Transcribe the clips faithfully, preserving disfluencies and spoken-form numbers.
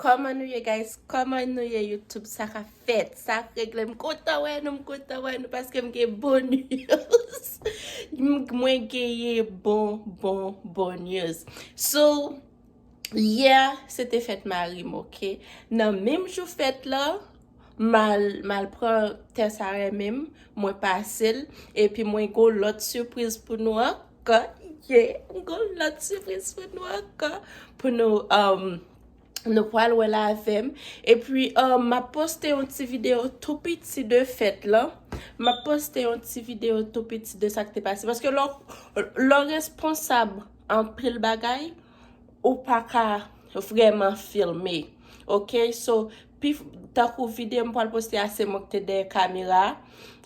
Kòman nou ye, guys? Kòman nou ye, YouTube? Sa k ap fèt? Sa k regle? M kontan wè nou, m kontan wè nou, paske m gen bon news. M- Mwen genyen bon, bon, bon news. So, yè, se te fèt mari m, oke? Nan menm jou fèt la, m al, m al pran tès a renmen m, mwen pase l, epi mwen gon lòt sipriz pou nou ankò. Yeah, m gon lòt sipriz pou nou ankò. Pou nou, um, nou pral wè l avè m. Epi, um, m ap poste yon ti videyo tou piti de fèt lan. M ap poste yon ti videyo tou piti de sa k te pase. Paske lè w, lè w responsab anpil bagay, ou pa ka vrèman filme. Oke? So, pi, tankou videyo m pral poste a, se mwen ki te dèyè kamera a.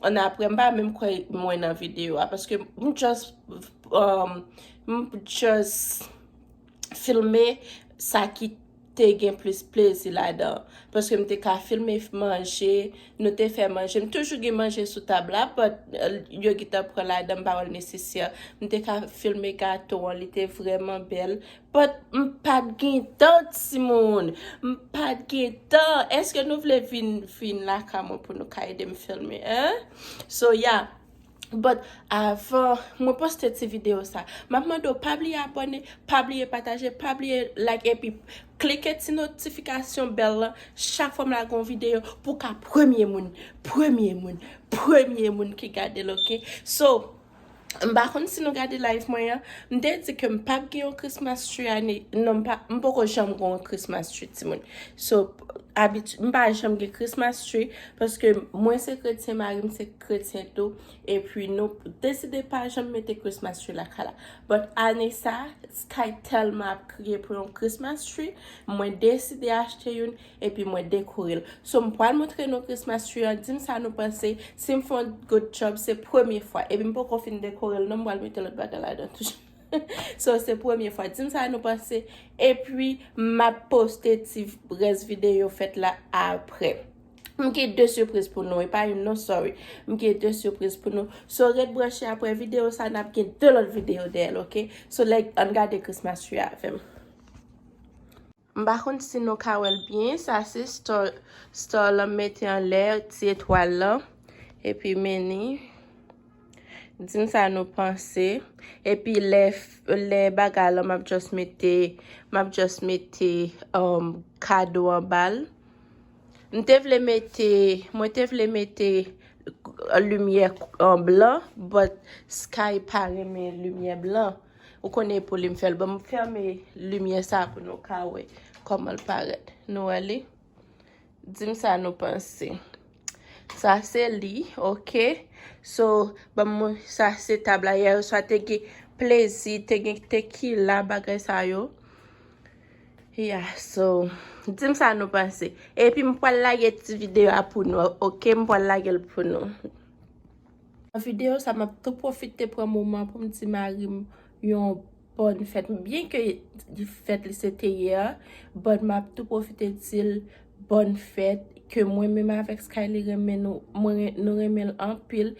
Annapre, m pa menm kwè mwen nan videyo a, paske m just, um, m just filme sa ki te gen plis plezi ladan. Paske m te ka filme manje, nou te fè manje. M toujou gen manje sou tab la, but, uh, yo gentan pran ladan, m pa wè l nesesè. M te ka filme gato an, li te vrèman bèl. But m pa t gen tan, timoun. M pa t gen tan. Èske nou vle vin, vin lakay mwen pou nou ka ede m filme, en? So, yeah. But avan mwen poste ti videyo sa, m ap mande w pa bliye abòne, pa bliye pataje, pa bliye like, epi klike ti notifikasyon bèl lan chak fwa m lage yon videyo pou w ka premye moun, premye moun, premye moun ki gade l, oke? So, m pa konn si nou gade live mwen an, m te di ke m p ap gen yon Christmas tree ane, non, m pa, m poko janm gen yon Christmas tree, timoun. So, abiti-, m pa janm gen Christmas tree, paske mwen se kretyen, mari m se kretyen tou, epi nou deside pa janm mete Christmas tree lakay la. But ane sa, Sky tèlman ap kriye pou yon Christmas tree, mwen deside achte youn, epi mwen dekore l. So, m pral montre nou Christmas tree an, di m sa nou panse, si m fè yon good job, se premye fwa. Epi m poko fin dekore l non, m pral mete lòt bagay ladan toujou. So, se premye fwa. Di m sa nou panse. Epi, m ap poste ti rès videyo fèt la apre. M gen de sipriz pou nou. E pa youn non, sorry. M gen de sipriz pou nou. So, ret branche apre videyo sa, n ap gen de lòt videyo dèyè l, oke? So, like, ann gade Christmas tree avè m. M pa konn si nou ka wè l byen. Sa se star, star lan mete anlè ti etwal lan. Epi meni. Di m sa nou panse. Epi lè, lè bagay lan, m ap just mete, m ap just mete, um, kado anba l. M te vle mete, mwen te vle mete limyè an blan, but Sky pa renmen limyè blan. Ou konnen pou li m fè l. Bon, m fèmen limyè sa pou nou ka wè kòman l parèt. Nou wè li? Di m sa nou panse. Sa se li, oke? So, ban mwen, sa se tab la. Yè swa te gen plezi, te gen tekila, bagay sa yo. Yeah, so, di m sa nou panse. Epi m pral lage ti videyo a pou nou, oke? M pral lage l pou nou. Nan videyo sa, m ap tou pwofite pran moman pou m di mari m yon bòn fèt. Byen ke fèt li se te yè, but m ap tou pwofite di l bòn fèt, ke mwen menm avèk Sky li renmen nou, mwen, nou renmen l anpil.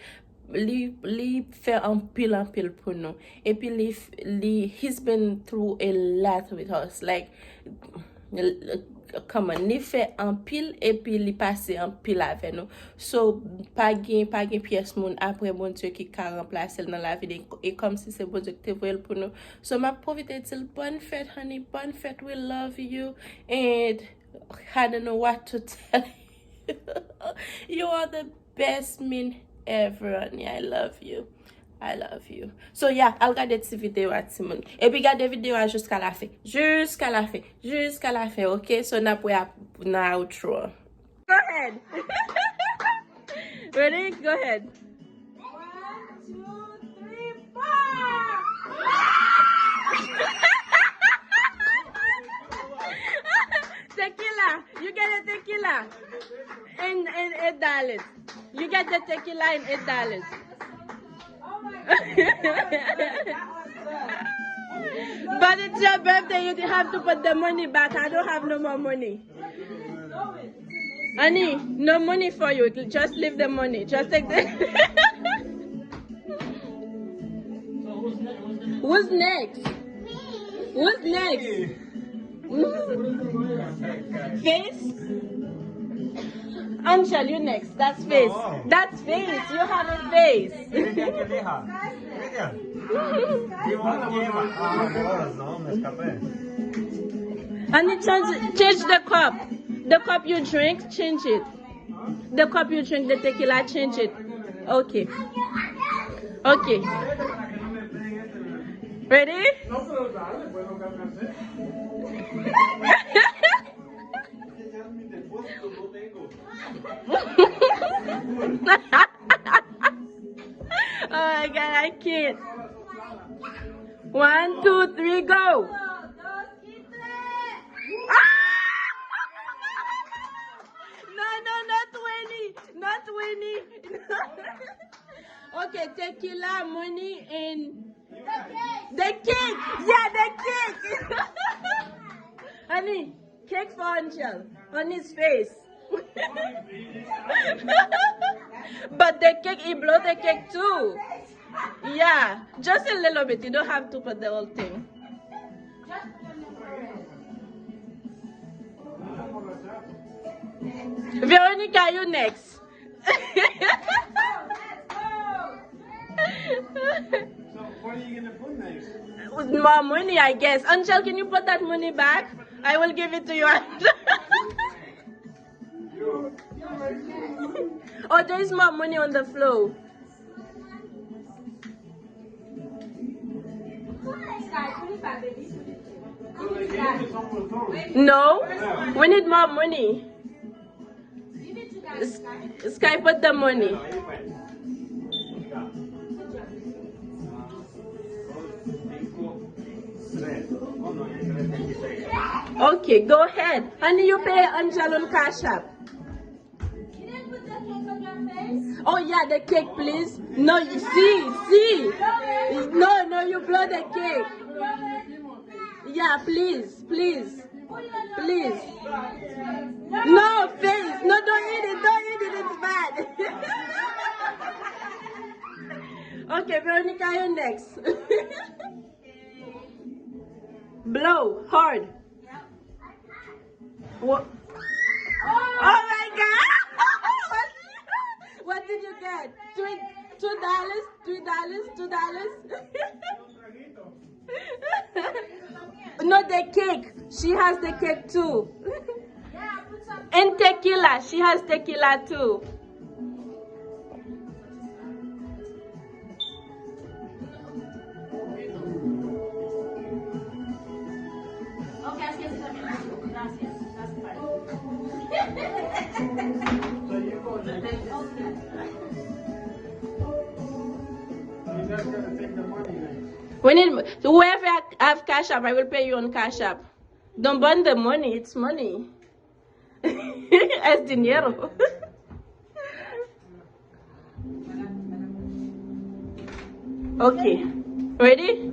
Li, li fè anpil, anpil pou nou. Epi li, li, he's been through a lot with us. Like, l- come on, li fè anpil epi li pase anpil avè nou. So, pa gen, pa gen pyès moun apre Bondye ki ka ranplase l nan lavi li. E kòmsi se Bondye ki te voye l pou nou. So, m ap pwofite di l, bòn fèt, honey, bòn fèt, we love you. And I don't know what to tell you. You are the best man ever, honey. I love you. I love you. So, yeah, al gade ti videyo a, timoun. Epi gade videyo a jiska la fen. Jiska la fen. Jiska la fen, oke? So, n ap wè ap- nan outro. Go ahead. Ready? Go ahead. One, two, three, four. Tequila. You get a tequila. And, and eight dollars. You get the tequila and eight dollars. But it's your birthday, you have to put the money back. I don't have no more money. Honey, no money for you. Just leave the money. Just take the. Who's next? Who's next? Mm. Face? Angel, you next. That's face. No. That's face. You have a face. Mira, mira. Mira. Ah, no, no, me escapé. And you change, change the cup. The cup you drink, change it. The cup you drink the tequila, change it. Okay. Okay. Ready? Oh my God, I can't. One, two, three, go. Ah! No, no, not Winnie. Not Winnie. Okay, tequila, money, and the cake. Yeah, the cake. Honey, cake for Angel on his face. But the cake, he blow the cake too. Yeah, just a little bit. You don't have to put the whole thing. Veronica, you next. More money, I guess. Angel, can you put that money back? I will give it to you. Oh, there is more money on the floor. No, we need more money. S- Sky, put the money. Okay, go ahead. Honey, you pay Angel on Cash App. Oh yeah, the cake, please. No, you see, see. No, no, you blow the cake. Yeah, please, please, please. No, face. No, don't eat it. Don't eat it. It's bad. Okay, Veronica, you next. Blow hard. What? Oh my God! What, what did you get? Three, two dollars, three dollars, two dollars. No, the cake. She has the cake too. And tequila. She has tequila too. We need, whoever have Cash App, I will pay you on Cash App. Don't burn the money, it's money. Es dinero. Okay. Ready?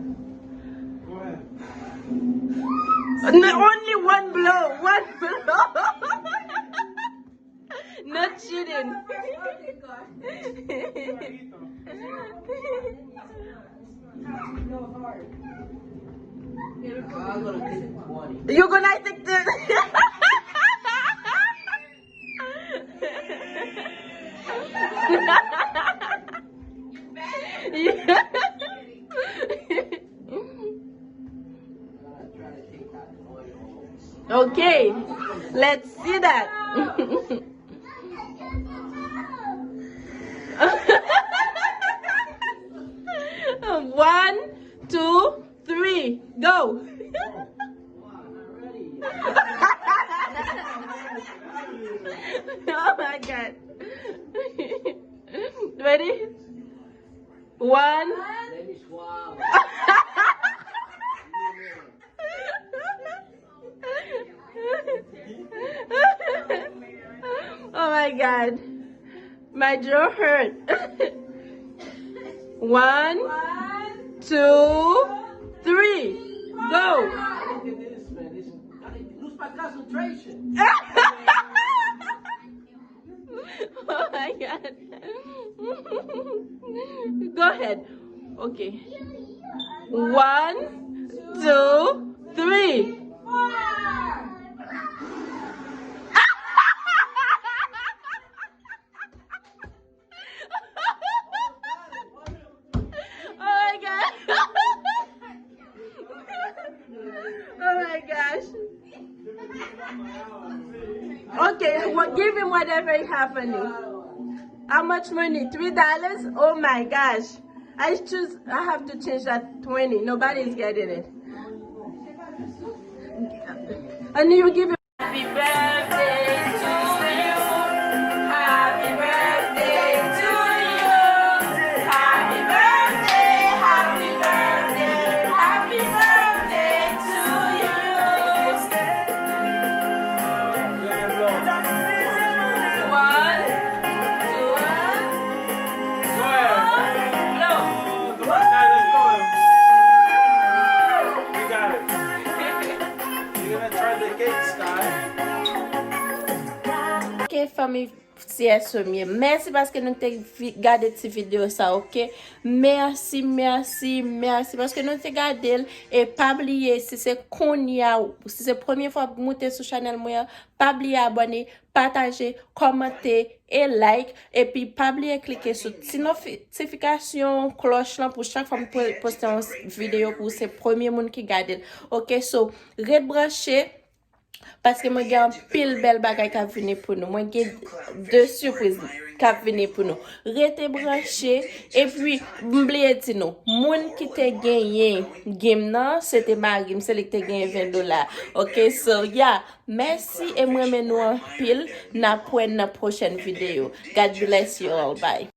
No, only one blow. One blow. No cheating. You gonna take the Okay, let's see that. One, two, three, go. Oh my God. Ready? One. Oh my God. My jaw hurt. One, two, three. Go. Look at this, man. This, I lose my concentration. Oh my God. Go ahead. Okay. One, two, three. Okay, well, give him whatever you have on you. How much money? Three dollars? Oh my gosh. I choose, I have to change that twenty. Nobody's getting it. And you give him. Happy birthday to you. Happy birthday to you. Happy birthday, happy birthday, happy birthday to you. One, two, three, blow. You got it. You're gonna try the cake, Sky. Ok, fanmi C S O m ye. Mèsi paske nou te vi- gade ti videyo sa, ok? Mèsi, mèsi, mèsi paske nou te gade l. E pa bliye, si se kounye a, si se premye fwa w moute sou chanèl mwen an, pa bliye abòne, pataje, kòmante e like. Epi pa bliye klike sou ti notifikasyon klòch lan pou chak fwa m po- poste yon videyo pou se premye moun ki gade l. Ok, so, ret branche. Paske mwen gen anpil bèl bagay k ap vini pou nou. Mwen gen de sipriz k ap vini pou nou. Rete branche. Epi, m bliye di nou, moun ki te genyen game nan, se te mari m, se li ki te genyen ven dola. Ok, so, yeah. Mèsi e m renmen nou anpil. N ap wè nan pwochèn videyo. God bless you all. Bye.